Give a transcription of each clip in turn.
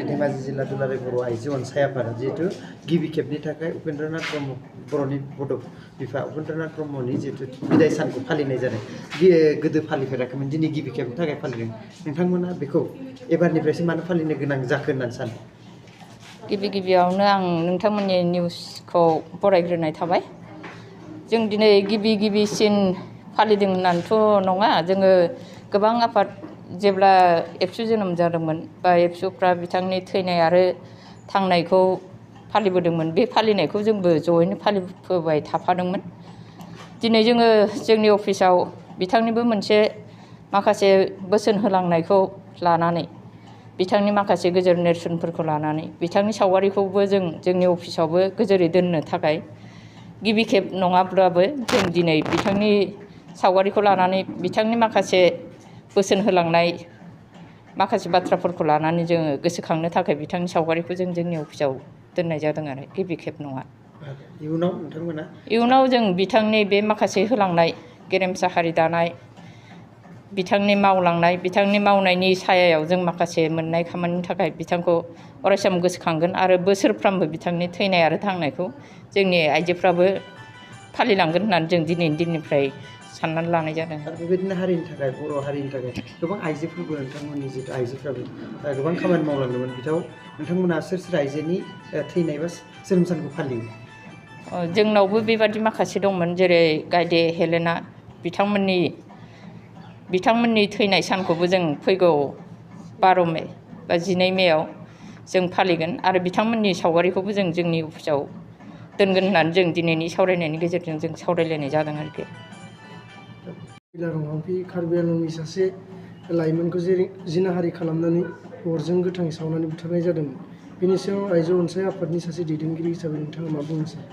धेमाजि जिल्ला दुलाराय बर' आइजो अनसाय आफादा जिहेतु गिबि खेबनि थाखाय उपेन्द्रनाथ ब्रह्म बर'नि बड' बिफा उपेन्द्रनाथ ब्रह्मनि जिहेतु बिदाय सानखौ फालिनाय जादों गोदो फालिफेराखैमोन दिनै गिबि खेबनि थाखाय फालिदों नोंथांमोना बेखौ एबारनिफ्रायसो मानो फालिनो गोनां जाखो होननानै सानो गिबियावनो आं नोंथांमोननि निउसखौ बरायग्रोनाय थाबाय जों दिनै गिबिसिन फालिदों होननानैथ' नङा जोङो गोबां आफाद जेब्ला एबसु जोनोम जादोंमोन बा एबसुफ्रा बिथांनि थैनाय आरो थांनायखौ फालिबोदोंमोन बे फालिनायखौ जोंबो जयैनो फालिबोबाय थाफादोंमोन दिनै जोङो जोंनि अफिसाव बिथांनिबो मोनसे माखासे बोसोन होलांनायखौ लानानै बिथांनि माखासे गोजोर नेरसोनफोरखौ लानानै बिथांनि सावगारिखौबो जोंनि अफिसावबो गोजोरै दोननो थाखाय गिबि खेब नङाब्लाबो जों दिनै बिथांनि सावगारिखौ लानानै बिथांनि माखासे बोसोन होलांनाय माखासे बाथ्राफोरखौ लानानै जोङो गोसोखांनो थाखाय बिथांनि सावगारिखौ जोंनि अफिसाव दोननाय जादों आरो गिबि खेब नङा इयुनाव नोंथांमोना इयुनाव जों बिथांनि बे माखासे होलांनाय गेरेमसा हारि दानाय बिथांनि मावलांनाय बिथांनि मावनायनि सायायाव जों माखासे मोननाय खामानिनि थाखाय बिथांखौ अरायसम गोसोखांगोन आरो बोसोरफ्रामबो बिथांनि थैनाय आरो थांनायखौ जोंनि आइजोफ्राबो फालिलांगोन होननानै जों दिनैनि दिननिफ्राय साननानै लानाय जादों आरो बेबायदिनो हारिनि थाखाय बर' हारिनि थाखाय गोबां आइजोफोरबो नोंथांमोननि जितु आइजोफ्राबो गोबां खामानि मावलांदोंमोन नोंथांमोना सोर आइजोनि थैनाय बा जोनोम सानखौ फालियो जोंनावबो बेबादि माखासे दंमोन जेरै गायदे हेलेना बिथांमोननि थैनाय सानखौबो जों फैगौ 12 मे बा 12 मेआव जों फालिगोन आरो बिथांमोननि सावगारिखौबो जों जोंनि अफिसाव दोनगोन होननानै जों दिनैनि सावरायनायनि गेजेरजों जों सावरायलायनाय जादों आरोखि कार्बि आंलंनि सासे लाइमोनखौ जिनाहारि खालामनानै अरजों गोथाङै सावनानै बुथारनाय जादोंमोन बेनि सायाव आइजो अनसाय आफादनि सासे दैदेनगिरि हिसाबै नोंथाङा मा बुंनो सानो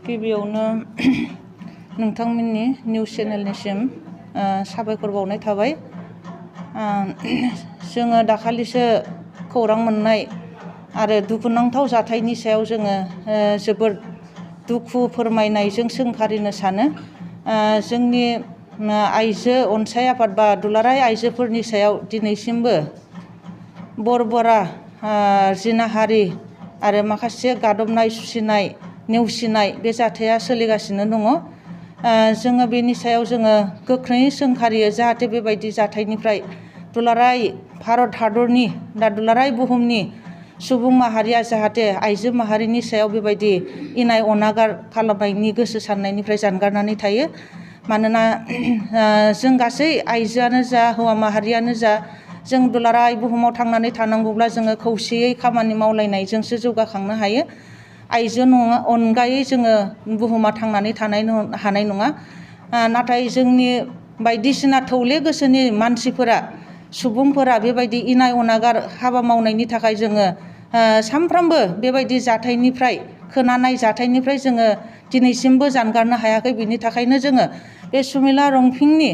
गिबियावनो नोंथांमोननि निउस चेनेलनिसिम साबायखर बावनाय थाबाय जोङो दाखालिसो खौरां मोननाय आरो दुखुनांथाव जाथायनि सायाव जोङो जोबोद दुखु फोरमायनायजों सोंखारिनो सानो जोंनि आइजो अनसाय आफाद बा दुलाराय आइजोफोरनि सायाव दिनैसिमबो बर्बरा जिनाहारि आरो माखासे गादबनाय सुसिनाय नेवसिनाय बे जाथाया सोलिगासिनो दङ जोङो बेनि सायाव जोङो गोख्रैयै सोंखारियो जाहाथे बेबायदि जाथायनिफ्राय दुलाराय भारत हादरनि दुलाराय बुहुमनि सुबुं माहारिया जाहाथे आइजो माहारिनि सायाव बेबायदि इनाय अनागार खालामनायनि गोसो साननायनिफ्राय जानगारनानै थायो मानोना जों गासै आइजोआनो जा हौवा माहारियानो जा जों दुलाराय बुहुमाव थांनानै थानांगौब्ला जोङो खौसेयै खामानि मावलायनायजोंसो जौगाखांनो हायो आइजो अनगायै जोङो बुहुमा थांनानै हानाय नङा नाथाय जोंनि बायदिसिना थौले गोसोनि मानसिफोरा सुबुंफोरा बेबायदि इनाय अनागार हाबा मावनायनि थाखाय जोङो सानफ्रोमबो बेबायदि जाथायनिफ्राय खोनानाय जाथायनिफ्राय जोङो दिनैसिमबो जानगारनो हायाखै बिनि थाखायनो जोङो बे सुमिला रंफिंनि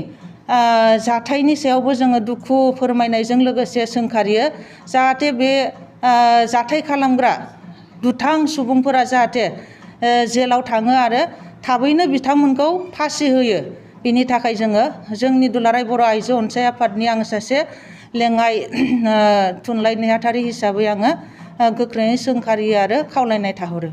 जाथायनि सायावबो जोङो दुखु फोरमायनायजों लोगोसे सोंखारियो जाहाथे बे जाथाय खालामग्रा दुथां सुबुंफोरा जाहाथे जेलाव थाङो आरो थाबैनो बिथांमोनखौ फासि होयो बिनि थाखाय जोङो जोंनि दुलाराय बर' आइजो अनसाय आफादनि आं सासे लेङाइ थुनलाइ नेहाथारि हिसाबै आङो गोख्रैयै सोंखारियो आरो खावलायनाय थाहरो